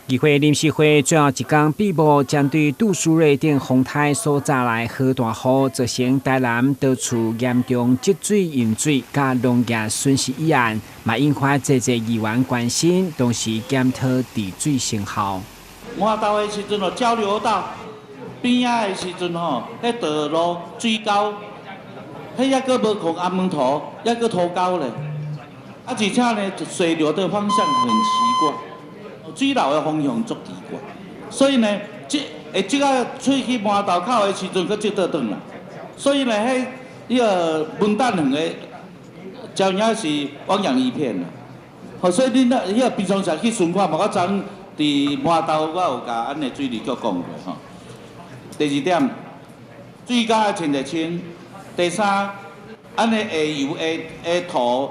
議會臨時會最後一工閉幕，針對杜蘇芮等風颱所帶來豪大雨，造成台南多處嚴重積水淹水，佮農業損失議案，嘛引發濟濟議員關心，同時檢討治水成效。鰻頭的時陣哦，交流道邊仔的時陣吼，彼道路水溝，彼抑閣無控阿門塗，抑閣塗溝咧。啊，而且呢，水流的方向很奇怪。水流的方向足奇怪，所以呢，這會這個吹去鰻頭口的時陣，閣積倒轉來。所以呢，彼彼个文旦園的，真影是汪洋一片啦。好，所以恁那彼个平常時去巡看嘛，我昨昏佇鰻頭，我有共阮的水利局講過吼。第二點，水溝愛清一清。第三，按呢下游的的土，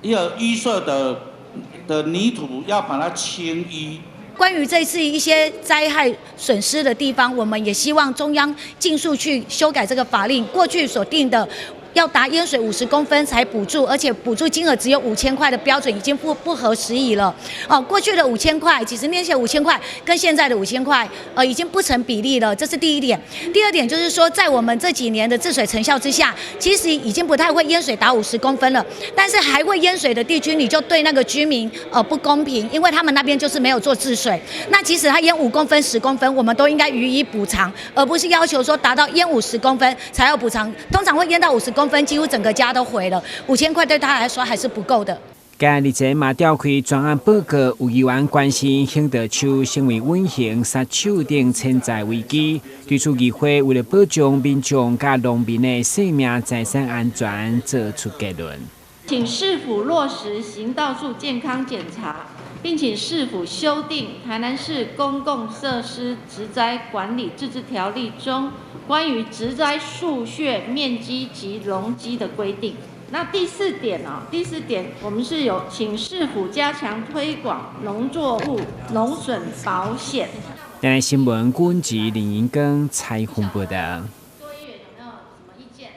彼个淤塞的泥土要把它清淤。關於這次一些災害損失的地方，我們也希望中央盡速去修改這個法令。過去所定的要達淹水50公分才補助，而且補助金額只有5000塊的標準，已經不合時宜了。哦，過去的五千塊，幾十年前5000塊，跟現在的五千塊，已經不成比例了。這是第一點。第二點就是說，在我們這幾年的治水成效之下，其實已經不太會淹水達50公分了。但是還會淹水的地區，你就對那個居民不公平，因為他們那邊就是沒有做治水。那即使他淹5公分、10公分，我們都應該予以補償，而不是要求說達到淹50公分才要補償。通常會淹到50公分，幾乎整個家都毀了，5000塊對他來說還是不夠的。今日前嘛召開專案報告，有議員關心行道樹成為隱形殺手等潛在危機，對此議會為了保障民眾佮農民的生命財產安全，做出結論。請市府落實行道樹健康檢查，並請市府修訂《台南市公共設施植栽管理自治條例》中關於植栽樹穴面積及容積的規定。那第四點啊，第四點，我們是有請市府加強推廣農作物農損保險。台南新聞，軍籍林英庚採訪報道。